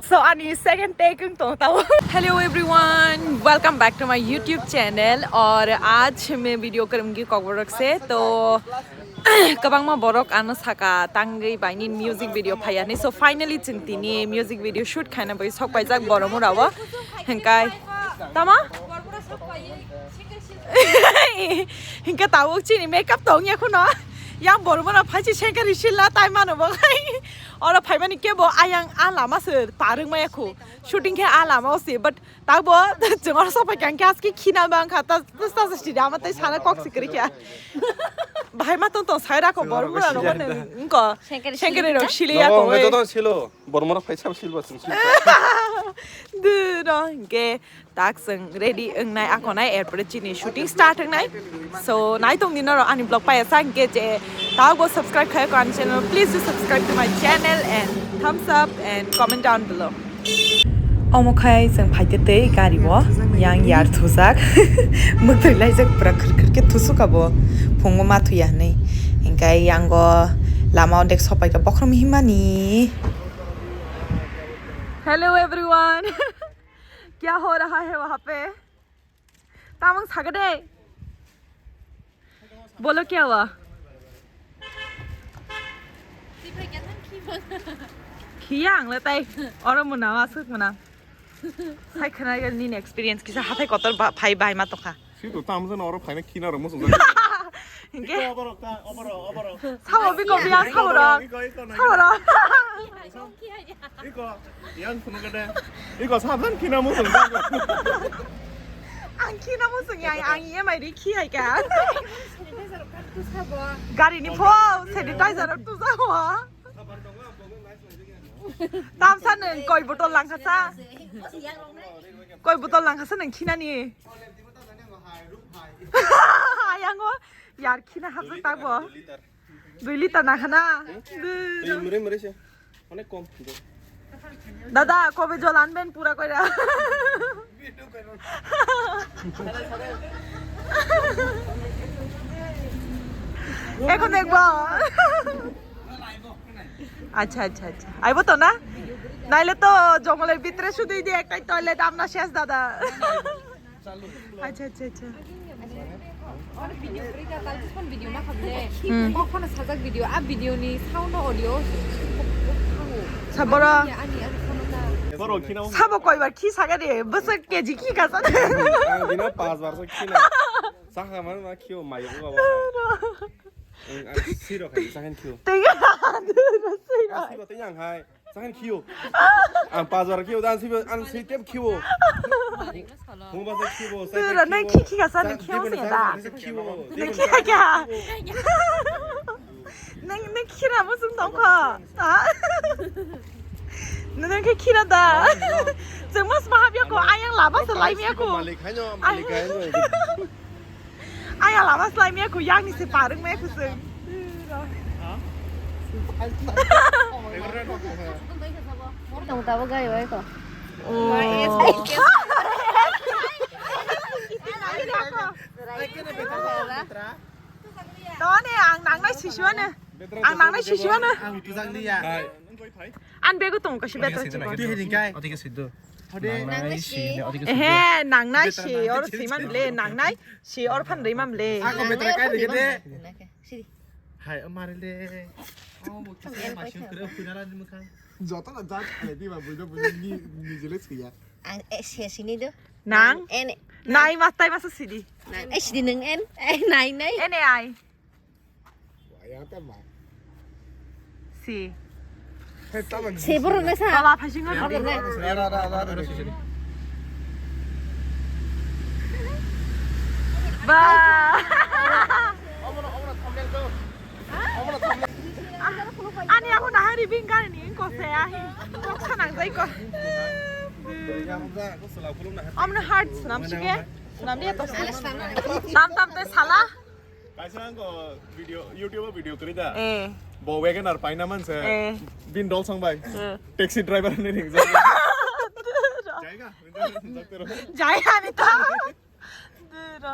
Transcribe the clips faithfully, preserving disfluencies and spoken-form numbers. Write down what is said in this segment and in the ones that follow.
So ani second take wng tong tao. Hello everyone, welcome back to my YouTube channel. Or aaj main video karungi Kokborok se. To kwbangma borok ano saka tangwi baini music video phaiya hinwi. So finally chwng tini music video shoot khaina bai sok paijak Boromura o. Hingkai tama? Hingke tabuk chini makeup tong ya khuno. Yang bormona phaichi sengkari silla tai mano bo khai. Oro phaimani kebo ayang a lama se parung maya khu. Shooting khe a lama o se, but tabo chwng oro sopai kang khe aski khina bang kha ta ta ta sidi ama tai sana kok sikri kya. Bahai ma tong tong sai ra ko bormona ro ne ko. Sengkari rok sili ya ko. Joto silo. Bormora phai sab silba sung sung. Duro hingke tak sung ready wngnai akonai erpore chini shooting start wngnai. So nai tong dino ro ani vlog paya sa hingke je tago subscribe khai ko ani channel, please do subscribe to my channel and thumbs up and comment down below. Omo khai chwng phaite tei gari o yang yar thujak. Mwtwi laijak pura khir khir khe thusuk abo phungo ma thuya hinwi. Hingke yango lama o dek sopai ka bokhrom himani. Hello everyone. Kya ho raha hai wahan pe? Tamang saga de. Bolo kya hua? Khiya ang le tai. Oro muna asuk muna. Sai khana ga nini experience kisa hathai kotor ba phai bai ma tokha. Si to tam jan oro phaina khina ro musu. Hingke. Oboro ta oboro oboro. Sabo biko biya sabo ro. Iko iko na. Sabo ro. Iko yang khunu kade. Iko sabjan khina musu. Ang khina musu ya ang E M I ri khi hai ka. Gari ni pho sanitizer tu sa wa. Tam sa nung koi botol langkha sa. Koi botol langkha sa nung khinani. Ayango yar khina hapjak tabo. Dui liter na khana. Dui. Mure mure se. Onek kom. Dada kobe jol anben pura koira. Ekhon ekbar. Acha acha acha. Aibo to na? Naile to jongolor bhitre sudui di ektai toilet amna shes dada. Acha acha acha. Oro video kori ka tal phone video ma khamle. Hmm. O phone sajak video, a video ni sound audio. Saboro. Ani ani phone na. Sabo koi bar khi saga de, bwswk K G khi ka sa. Ang dino pas bar so khina. Sakha man ma khio mai ko ba. Ang siro khai sakhan khio. Tega. Siro. Siro tega hai. Sakhan khio. Ang pas bar khio dan sibo ang si tep khio. Mo ba khio. Siro nang khi khi ka sa nang khio se da. Khio. Nang khi ka. Nang nang khira mo sung tong kho. Ha? Nang nang khi khira da. Jeng mas mahab ya ko ayang laba se lai mi ya ko. Malik hai no malik hai no. Aya lama slime ya ku yang ni se parung me ku se. Tong tabo gai wai ko. Oh. Tone ang nangnai sisiwano. Ang nangnai sisiwano. Ang tujak liya. An bego tong kasi beto chiko. Tui hini kai. Oti ke sido. Nangnai si, oti ke sido. Ehe, nangnai si, or siman le, nangnai si, or phan rima le. Ako betra kai de de. Hai, amare le. Oh, mo kisa ma shu kre phu na la ni mukha. Joto na jat ale di ba buido buido ni ni jele siya. Ang eh sia sini do. Nang? En. Nai mas tai mas sidi. Nang eh sidi nang en. Eh nai nai. Ene ai. Si. Si borok na sa. Pala phasing hor. Ba. Ani aku nahari bingkar ni ko se ahi. Kok sanang jai ko. Amna heart sanam sike. Sanam dia to. Tam tam te sala. Kaisa ang ko video, YouTube o video kri da. Eh. Bo Wagon R paina man se. Eh. Bin dol sang bai. Eh. Taxi driver ni ring jai. Jai ga. Jai ani ta. Duro.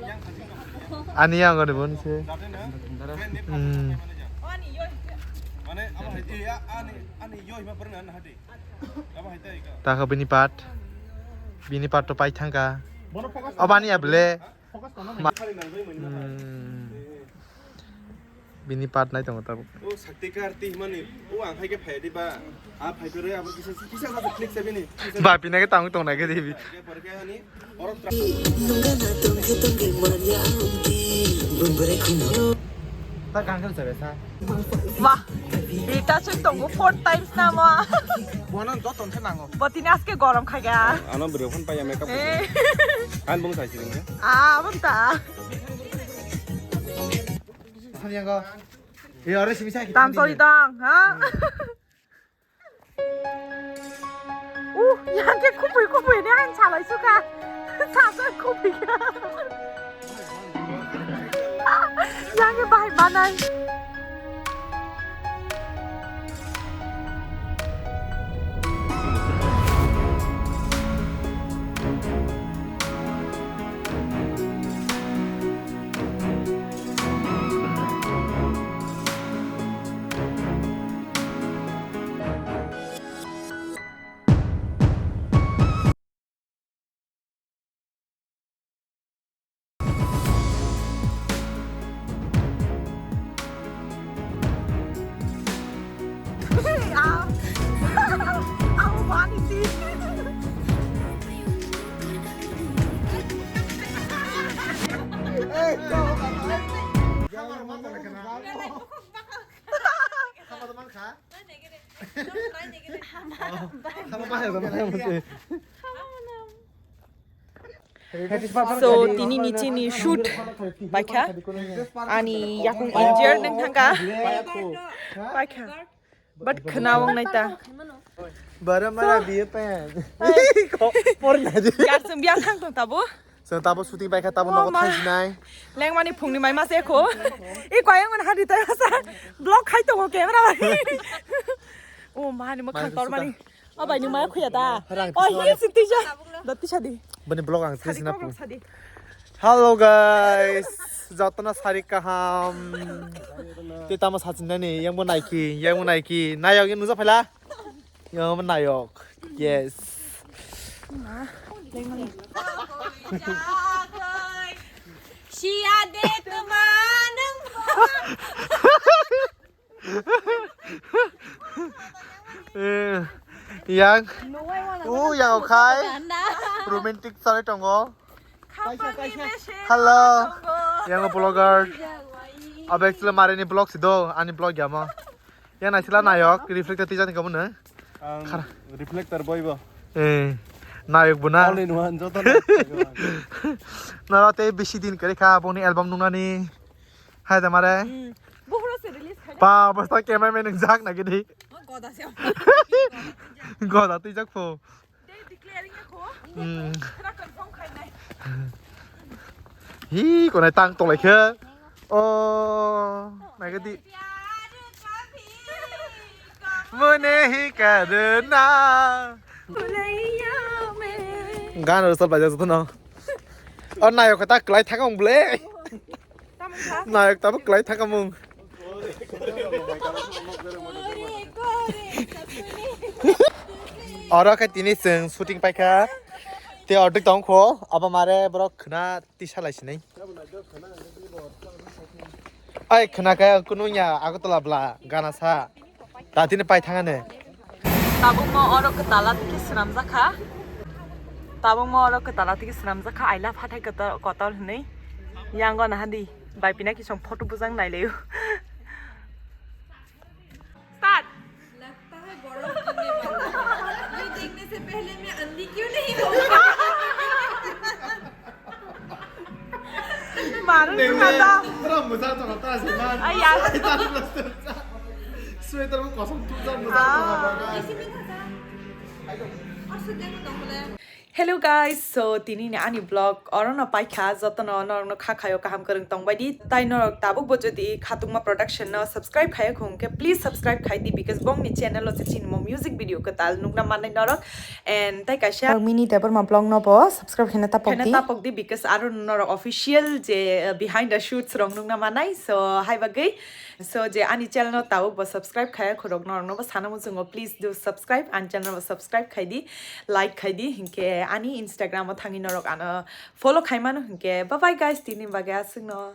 Ani yang gani bon se. Hmm. Taka bini part. Bini part to pai thangka. Abani ya ble. Ma- Hmm. Bini part nai tongo tabuk. O sakti kar ti himani. O ang hai ke phai di ba. A phai pere abo kisa kisa kisa klik sa bini. Ba pina ke tang tong nai ke di bi. Ke pore ke ani. Oro tra- Nungana tongke tongke manya amti bumbre kuno. Ta kang kang sabe sa. Wah, Rita chun tongo four times na mo. Bono joto khe nango. Botini aske gorom khaga. Ano bwrwi phone paya makeup. Eh. Kan bung sai siring. Ah, abang ta. Sani yang go. Ye ore simi sai. Tam sori tong, ha? Uh, yang ke khupui khupui ni ang salai suka. Sasa khupui ka. Yang ke bahai manai. So tini ni chini shoot paikha ani yakung engineer nang thangka paikha but khna wng nai ta. Bara mara biye pen. Por na di. Yar sung biang thang tong tabo. Sung tabo shooting paikha tabo nogo thang sinai. Lengmani phungni mai mase kho. I koyang man hari ta sa. Block khai tongo camera bai. O mani mo khang tor mani. O bai ni mai khuya da. O hi si tija. Da tisa di. Bani block ang tisa na pu. Hello guys. Jotona sari kaham. Te tamo sachin nani yang bo naiki, yang bo naiki. Nayok yang nuja phaila. Yang bo nayok. Yes. Siya de teman. Eh, yang, uh, yang okhai romantic salai tongo. Hello, yang vlogger. Abek sila mari ni vlog sido, ani vlog ya mo. Yang naisila nayok, reflector tijak ni kamu ne? Ang reflector boy bo. Eh, nayok buna. All in one, joto na. Nara te bisi din kari kha, boni album nungnani. Hai da mare. Hmm. Buhuro se release khai. Pa, basta cameraman jak na gidi. Oh, goda se. Goda twi jak pho. Day declaring ya kho. Hmm. Khara confirm khai nai. Hi, konai tang tolai khe. Oh, na gidi. Mone hi karna. Gan rwchap laijak jotono. O nayok khe ta kwlai thangkha mung ble. Nayok tabuk kwlai thangkha mung. Oro khe tini chwng shooting paikha. Te ordek tongkho, abo mare borok khna tisa lai sinai. Ai khna khe kunu ya Agartala bla gana sa. Tatini pai thangane. Tabukmo oro kwtala tiki swnamjakha. Tabukmo oro kwtala tiki swnamjakha, I love hathai kotor, kotor hinwi. Yango nahadi, bai pina kisong photo bujang nailaio. Start. लगता है बड़ा होने वाला है। ये देखने से पहले मैं अंधी क्यों नहीं हो गई? Marung sungata. Pura mujak tongkha ta se man. Ai ya. Sweater bo kosom thupjak mujak tongkha ba. Isi mi thasa. Ar sujeng ko tongkha le. Hello guys, so tini ni ani vlog oro no paikha, joto no norok no kha khayo kaham kwrwng tongbai di. Tai norok tabuk bo jodi Khatungma Production no subscribe khaya khung khe please subscribe khai di, because bong ni channel o se chini mo music video kwtal nukna manai norok. And tai kaisa mini Debbarma vlog no bo subscribe khaina tapok di, because aro norok official je, uh, behind the shoots rok nukna manai. So hai bagwi, so je ani channel no tabuk bo subscribe khaya khurok norok no bo sana muchungo, please do subscribe, ani channel no bo subscribe khai di, like khai di, hinkhe ani Instagram o thangwi norok ano follow khai mano hinkhe. Bye bye guys, tini bagwi aswk no.